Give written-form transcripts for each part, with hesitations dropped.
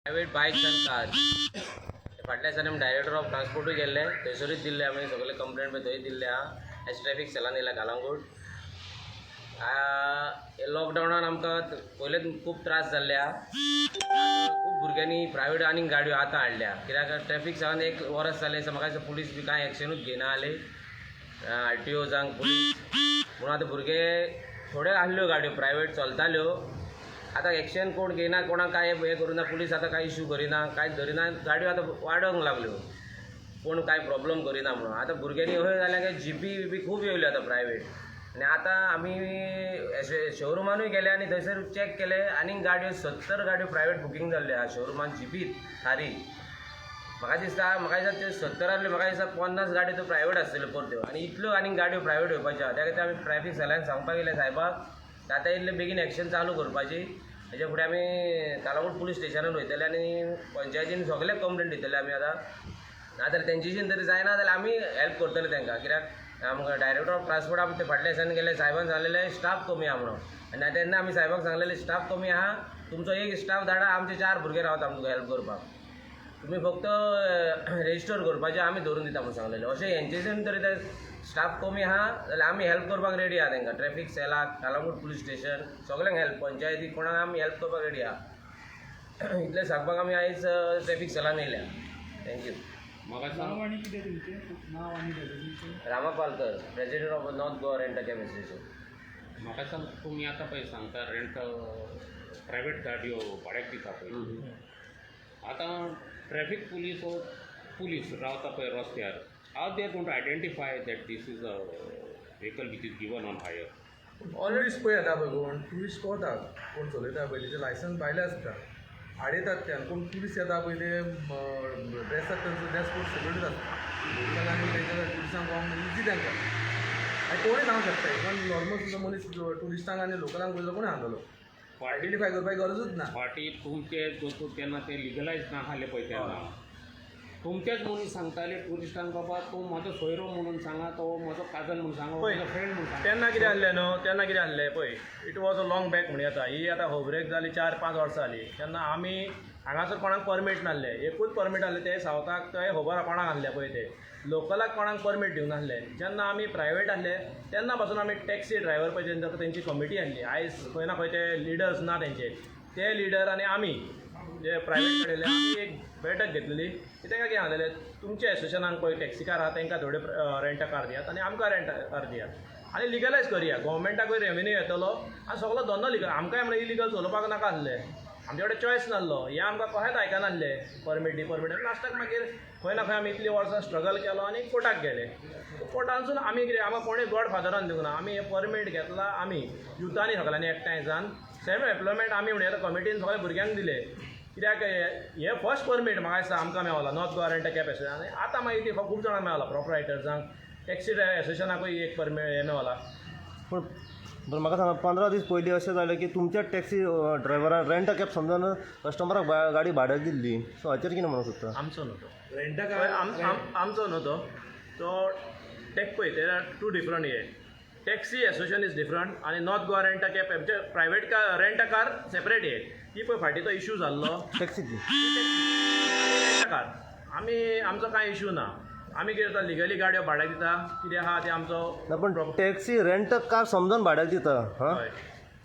Private bikes आनी cars. फाटल्या दिसांनी आमी डायरेक्टर ऑफ ट्रान्सपोर्टूय गेल्ले, थंयसरूच दिल्ले आमी सगळे कंप्लेंट पळय थंय दिल्ले आहा. एस ट्रॅफीक सेलान येयला कालांगूट. लॉकडावनान आमकां पयलेच खूब त्रास जाल्ले आहा. खूब भुरग्यांनी प्रायवेट आनीक गाडयो आतां हाडल्या, कित्याक ट्रॅफीक सेलान एक वर्स जालें. म्हाका दिसता पुलीस बी कांय एक्शनूच घेयना जाले, आरटीओ जावं पुलीस. म्हणून आतां भुरगे थोड्यो आहल्यो गाडयो प्रायवेट चलताल्यो. आतां एक्शन कोण घेयना, कोणाक कांय हें करुना. पुलीस आतां कांय इशू करिना, कांय धरिना. गाडयो आतां वाडोंक लागल्यो, कोण कांय प्रॉब्लम करिना म्हणून. आतां भुरग्यांनी अशें जालें की जिपी बिपी खूब येयल्यो आतां प्रायवेट. आनी आतां आमी शोरुमानूय गेले आनी थंयसर चॅक केले, आनीक गाडयो 70 गाडयो प्रायवेट बुकींग जाल्ल्यो आहा शोरुमान, जिपीत थारी. म्हाका दिसता त्यो 70 आहल्यो, म्हाका दिसता 50 गाडयो त्यो प्रायवेट आसतल्यो परत्यो. आनी इतल्यो आनीक गाडयो प्रायवेट येवपाच्यो आहा. त्या खातीर आमी ट्रॅफीक सेलान सांगपाक गेले सायबाक, आतां इल्लें बेगीन एक्शन चालू करपाची. हेच्या फुडें आमी कालांगूट पुलीस स्टेशनार वयतले आनी पंचायतीन सगळे कंप्लेन दितले आमी आतां. नाजाल्यार तेंच्याशीन तरी जायना जाल्यार आमी हेल्प करतले तांकां, कित्याक आमकां डायरेक्टर ऑफ ट्रान्सपोर्ट आमी ते फाटल्या दिसांनी गेले, सायबान सांगलेलें स्टाफ कमी आहा म्हणून. आनी तेन्ना आमी सायबाक सांगलेलें, स्टाफ कमी आहा, तुमचो एक स्टाफ धाडा, आमचे चार भुरगे रावता आमकां हेल्प करपाक, तुमी फक्त रेजिस्टर करपाचें, आमी धरून दिता म्हणून सांगलेलें. अशें हेंच्याच्यान तरी ते स्टाफ कमी आहा जाल्यार आमी हेल्प करपाक रेडी आहा तांकां. ट्रॅफीक सेलाक, कालांगूट पुलीस स्टेशन, सगल्यांक हेल्प, पंचायती, कोणाक आमी हेल्प करपाक रेडी आहा. इतलें सांगपाक आमी आयज ट्रॅफीक सेलान येयल्या. Thank you. म्हाका सांग. नाव आनी कितें तुमचें नाव आनी designation? Rama Palkar, President of North Goa Rent Cab Association. म्हाका सांग, तुमी आतां पळय सांगता रेंट प्रायवेट गाडयो भाड्याक दिता पळय, आतां ट्रॅफीक पुलीस हो पुलीस रावता पळय रस्त्यार, how they going to identify that this is a vehicle which is given on hire? Police पळय येता पळय, कोण टुरिस्ट कोता, कोण चलयता पळय तेजें लायसन्स भायलें आसता, आडयतात ते. आनी कोण टुरिस्ट येता पळय, ते ड्रेसाक तेंचो ड्रेस कोड सेपरेटूच आसता. लोकल आनी तेंच्या टुरिस्टांक कळोंक इजी तांकां. आनी कोणूय सांगूंक शकता, इवन नॉर्मल सुद्दां मनीस टुरिस्टांक आनी लोकलांक पळयलो कोणूय सांगतलो, आयडेंटिफाय करपाची गरजूच ना. फाटीं तुमचे जो तेन्ना ते लिगलायज नासले पळय, तेन्ना तुमचेच मनीस सांगताले टुरिस्टांक, बाबा तूं म्हाजो सोयरो म्हणून सांगा, तो म्हजो काजन म्हणून सांगा, पळय, म्हजो फ्रेंड म्हणून सांगा. तेन्ना कितें आहलें न्हू, तेन्ना कितें आहलें पळय, it was a long back म्हणूं येता. ही आतां खबरेक जाली 4-5 वर्सां जालीं. तेन्ना आमी हांगासर कोणाक परमीट नासलें, एकूच परमीट आहलें तें सावथाक, तें खबर आहा कोणाक आहलें पळय तें. लोकलाक कोणाक परमीट दिवंक नासलें. जेन्ना आमी प्रायवेट आहले तेन्ना पासून आमी टॅक्सी ड्रायवर पळय तेंच्या तेंची कमिटी आहली. आयज खंय ना खंय ते लिडर्स ना तेंचे. ते लिडर आनी आमी जे प्रायवेट काडिल्ले, आमी एक बैठक घेतलेली. तांकां कितें सांगलेलें, तुमच्या एसोसिएशनाक पळय टॅक्सीकार आहा तांकां थोडे रेंट कार दियात आनी आमकां रेंट कार दियात आनी लिगलायज करया. गोवोरमेंटाकूय रेवेन्यू येतलो आनी सगलो धंदो लिगल. आमकांय म्हणल्यार इलिगल चलोवपाक नाका आसलें. आमचे कडेन चॉयस नासलो. हें आमकां कशेंच आयकनासलें, परमीट दी, परमीट. लास्टाक मागीर खंय ना खंय आमी इतलीं वर्सां स्ट्रगल केलो आनी कोर्टाक गेले. कोर्टानसून आमी कितें, आमकां कोणें गॉड फादरान दिवंक ना. आमी हें परमीट घेतलां आमी युथांनी सगळ्यांनी एकठांय जावन सेल्फ एम्प्लॉयमेंट आमी म्हणया कमिटीन सगळ्या भुरग्यांक दिले, कित्याक हें फर्स्ट परमीट म्हाका दिसता आमकां Mewla north Goa rent cab association. आनी आतां मागीर ती खूब जाणांक मेवला, प्रोपरायटर्सांक, टॅक्सी ड्रायवर एसोसिएशनाकूय एक परमीट हें मेवला. पूण बरें, म्हाका सांगा, 15 दीस पयलीं अशें जालें की तुमच्या टॅक्सी ड्रायव्हरान रेंट कॅब समजून कस्टमराक गाडी भाड्याक दिल्ली. सो हाचेर कितें म्हणूंक सोदता? आमचो न्हू तो. रेंट पळय, आमचो न्हू तो. तो टॅक पळय, ते टू डिफरंट हे. टॅक्सी एसोसिएशन is different आनी नॉर्थ गोवा रेंट कॅब आमचे private car, rent car separate हे. ती पळय फाटीं तो इशू जाल्लो. टॅक्सीची. रेंट कार आमी, आमचो कांय इशू ना. आमी कितें करता, लिगली गाडयो भाड्याक दिता. कितें आहा तें आमचो. ना, पण टॅक्सी रेंट कार समजून भाड्याक दिता हां. हय.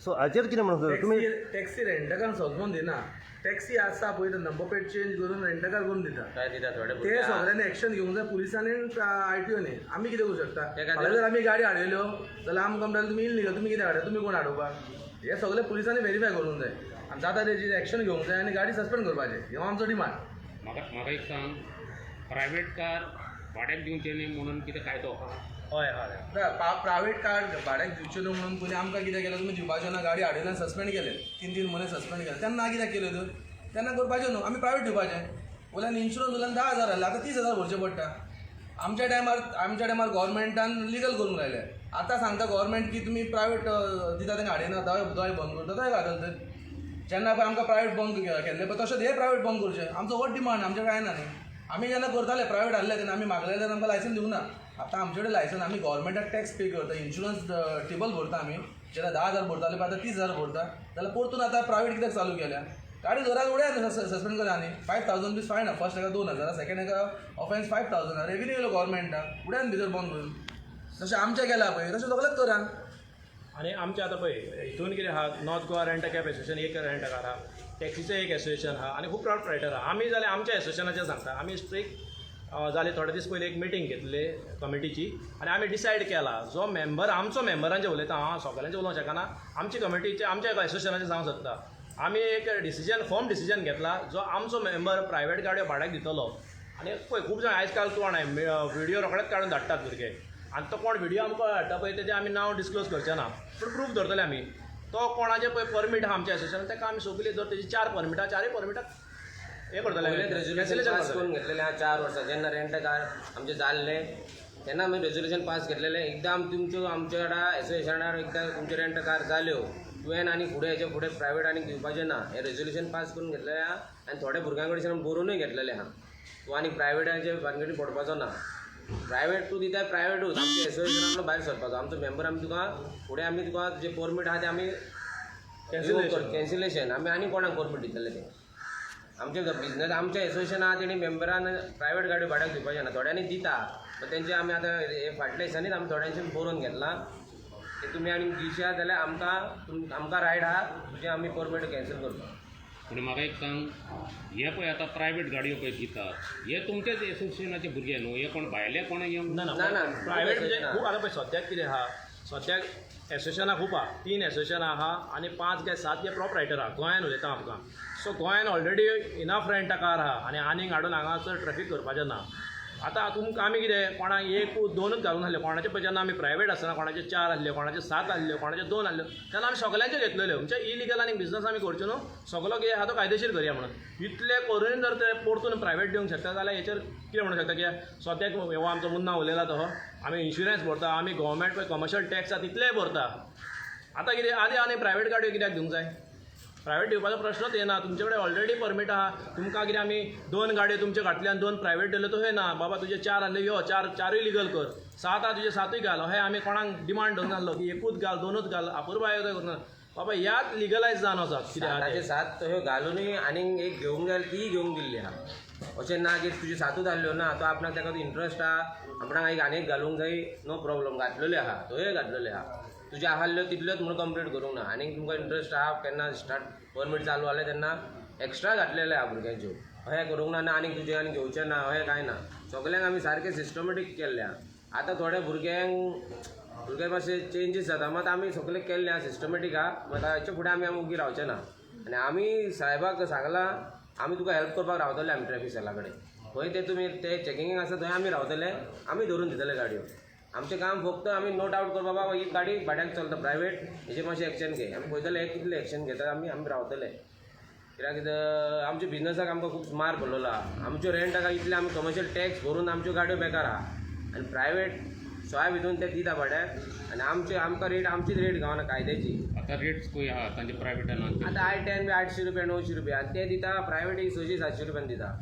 सो हाचेर कितें म्हणूंक सोदता तुमी? टॅक्सी रेंटकार समजून दिना. टॅक्सी आसा पळय, नंबर प्लेट चेंज करून रेंटकार करून दिता. काय दिता थोडे ते भुरगे आहा. सगळ्यांनी एक्शन घेवंक जाय, पुलिसांनी, आरटीओनी. आमी कितें करूं शकता? ते खातीर- फाल्यां जर आमी गाडी हाडयल्यो जाल्यार आमकां म्हणटले तुमी इल्लीगल, तुमी कितें हाडया, तुमी कोण हाडोवपाक? हे सगळे पुलिसांनी व्हेरीफाय करूंक जाय आनी जाता तेजी एक्शन घेवंक जाय आनी गाडी सस्पेंड करपाची, हो आमचो डिमांड. म्हाका एक सांग, प्रायवेट कार भाड्याक दिवचें न्ही म्हणून कितें कायदो आहा? हय हय. प्रायवेट कार भाड्याक दिवच्यो न्हू म्हणून पयलीं आमकां कितें केलें तुमी? दिवपाच्यो ना. गाडी हाडयली आनी सस्पेंड केले, 3-3 म्हयने सस्पेंड केले. तेन्ना कित्याक केल्यो त्यो? तेन्ना करपाच्यो न्हू, आमी प्रायवेट दिवपाचें. वयल्यान इन्शुरन्स वयल्यान 10,000 जाले, आतां 30,000 भरचे पडटा. आमच्या टायमार गव्हर्मेंटान लिगल करूंक लायले. आतां सांगता गव्हर्मेंट की तुमी प्रायवेट दिता तांकां हाडिना, दोळे दोळे बंद करता, तशें घातले तर जेन्ना पळय आमकां प्रायवेट बंद केल्लें पळय, तशें हे प्रायवेट बंद करचें. आमचो हो डिमांड, आमचें कांय ना न्ही. आमी जेन्ना करताले प्रायवेट आहले तेन्ना आमी मागलेले तेन्ना आमकां लायसन्स दिवना. आतां आमचे कडेन लायसन्स, आमी गव्हर्मेंटाक टॅक्स पे करता, इन्शुरन्स टेबल भरता. आमी जेन्ना 10,000 भरताले पळय, आतां 30,000 भरता. जाल्यार परतून आतां प्रायवेट कित्याक चालू केल्या? गाडी धरात उडयात, सस्पेंड करा आनी 5000 रुपीज फायन. फर्स्ट हेका 2000, सेकंड हेका ऑफेन्स 5000. रेवेन्यू येयलो गव्हर्मेंटाक, उडयात भितर बंद करून. जशें आमचें केलां पळय तशें सगळेंच करा. आनी आमचें आतां पळय हितून कितें आहा, North Goa rent cab association एक रेंट कार आहा, टॅक्सीचें एक एसोसिएशन आहा आनी खूब प्रोपरायटर आहा. आमी जाल्यार आमच्या एसोसिएशनाचें सांगता, आमी स्ट्रिक्ट जाले थोडे दीस पयलीं एक मिटींग घेतली कमिटीची आनी आमी डिसायड केला, जो मेंबर आमचो मेंबरांचें उलयता हांव, सगल्यांचें उलोवंक शकना, आमची कमिटीचे आमच्या एसोसिएशनाचें सांगूंक सोदता. आमी एक डिसिजन, फर्म डिसिजन घेतला, जो आमचो मेंबर प्रायवेट गाडयो भाड्याक दितलो. आनी पळय खूब जाण आयज काल तूं जाणाय व्हिडियो रोखडेच काडून धाडटात भुरगे, आनी तो कोण व्हिडियो आमकां हाडटा पळय तेजें आमी नांव डिस्क्लोज करचे ना, पूण प्रूफ दवरतले आमी. तो कोणाचें पळय परमीट आहा आमच्या एसोसिएशन, ताका आमी सगळीं जर तेजी 4 परमिटां, चारूय परमिटां हें करतले, पयलेच रेजोल्युशन कॅन्सलेशन पास करतले. करून घेतलेलें आहा. 4 वर्सां जेन्ना रेंट कार आमचें जाल्लें तेन्ना आमी रेजोल्युशन पास घेतलेलें. एकदां आम तुमच्यो आमच्या वांगडा एसोसिएशनार एकदां तुमच्यो रेंट कार जाल्यो, तुवें आनी फुडें हेच्या फुडें प्रायवेट आनी दिवपाचें ना, हें रेजोल्युशन पास करून घेतलेलें आहा. आनी थोड्या भुरग्यां कडच्यान बरोवनूय घेतलेलें आहा, तूं आनी प्रायवेटाचे भानगडी पडपाचो ना. प्रायवेट तूं दिता प्रायवेटूच, आमच्या एसोसिएशनांतलो भायर सरपाचो. आमचो मेंबर आमी तुका फुडें आमी तुका जे परमीट आहा ते आमी कॅन्सलेशन. कॅन्सलेशन आमी आनी कोणाक परमीट दितले ते. आमचे बिजनस आमचें एसोसिएशन आहा, तेणी मेंबरान प्रायवेट गाडयो भाड्याक दिवपाचें ना. थोड्यांनी दिता, पण तेंचे आमी आतां हे फाटल्या दिसांनीच आमी थोड्यांचे बरोवन घेतलां की तुमी आनी दिशात जाल्यार आमकां आमकां रायट आहा तुजें आमी परमीट कॅन्सल करता. पूण म्हाका एक सांग, हे पळय आतां प्रायवेट गाडयो पळय दितात, हे तुमचेच एसोसिएशनाचे भुरगे न्हू, हे कोण भायले कोण येवन? ना. ना, ना. प्रायवेट म्हणजे खूब आतां पळय सद्याक कितें आहा, सद्याक एसोसिएशनां खूब आहा, 3 एसोसिएशनां आहा आनी 5 काय 7 हे प्रोपरायटर आहा. गोंयान उलयता आमकां. सो गोंयान ऑलरेडी इनफ रेंट कार आहा आनी आनीक हाडून हांगासर ट्रॅफीक करपाचें ना. आतां तुमकां आमी कितें कोणाक एक दोनूच घालून आसले, कोणाचे पळय जेन्ना आमी प्रायवेट आसतना कोणाचे 4 आसले, कोणाचे 7 आसले, कोणाचे 2 आसल्यो, तेन्ना आमी सगल्यांचे घेतलेल्यो. म्हणजे इलिगल आनी बिजनस आमी करच्यो न्हू, सगलो कितें आहा तो कायदेशीर करया म्हणून. इतलें करूनय जर ते परतून प्रायवेट दिवंक शकता जाल्यार हेचेर कितें म्हणूंक शकता की सद्याक हो आमचो मुन्ना उलयला तो, आमी इन्शुरन्स भरता, आमी गव्हर्मेंट पळय कमर्शियल टॅक्स आहा तितलेय भरता. आतां कितें आदी आनी प्रायवेट गाडयो कित्याक दिवंक जाय? प्रायवेट दिवपाचो प्रश्नूच येना. तुमचे कडेन ऑलरेडी परमीट आहा, तुमकां कितें आमी 2 गाडयो तुमचे घातले आनी 2 प्रायवेट दिल्यो तशें ना. बाबा तुजे 4 आसले यो 4 लिगल कर, 7 आहा तुजे 7 घाल. अशें आमी कोणाक डिमांड धरून नासलो की एकूच घाल 2च घाल, अपुरबाय करूं बाबा ह्याच लिगलायज जावन वचात कितें आहा साताचे तें. 7 तश्यो घालुनूय आनीक एक घेवंक जाय तीय घेवंक दिल्ली आहा. अशें ना की तुजे 7ूच आहल्यो ना, तो आपणाक ताका इंट्रस्ट आहा, आपणाक एक आनीक घालूंक जाय, नो प्रॉब्लम, घातलेल्यो आहा, थंय घातलेल्यो आहा. तुज्यो आहल्यो तितल्योच म्हणून कंप्लीट करूंक ना. आनीक तुमकां इंट्रस्ट आहा केन्ना स्टार्ट परमीट चालू जालें तेन्ना एक्स्ट्रा घातलेले आहा भुरग्यांच्यो. अशें करूंक ना, ना आनीक तुजें आनी घेवचें ना, अशें कांय ना. सगल्यांक आमी सारकें सिस्टमेटीक केल्लें आहा. आतां थोडे भुरगे मातशे चेंजीस जाता, मात आमी सगळें केल्लें आहा, सिस्टमेटीक आहा. मात हाचे फुडें आमी ओगी रावचे ना. आनी आमी साहेबाक सांगलां आमी तुका हेल्प करपाक रावतले आमी ट्रॅफीक सेला कडेन, खंय ते तुमी ते चॅकिंगेक आसा थंय आमी रावतले, आमी धरून दितले गाडयो. आमचें काम फक्त आमी नोट आवट करपा, बाबा ही गाडी भाड्याक चलता प्रायवेट, हेजेर मातशें एक्शन घे. आमी पळयतले हे कितले एक्शन घेतात, आमी आमी रावतले. कित्याक आमच्या बिजनसाक आमकां खूब मार पडलेलो आहा. आमच्यो रेंटाक इतले आमी कमर्शियल टॅक्स भरून आमच्यो गाडयो बेकार आहा आनी प्रायवेट सोय भितून ते दिता भाड्याक आनी आमचे आमकां रेट आमचीच रेट गावना कायद्याची. आतां रेट्स खंय आहा तांचे प्रायवेटान? आतां I-10 बी 800 रुपया 900 रुपया आनी ते दिता प्रायवेट एक 600-700 रुपयान दिता.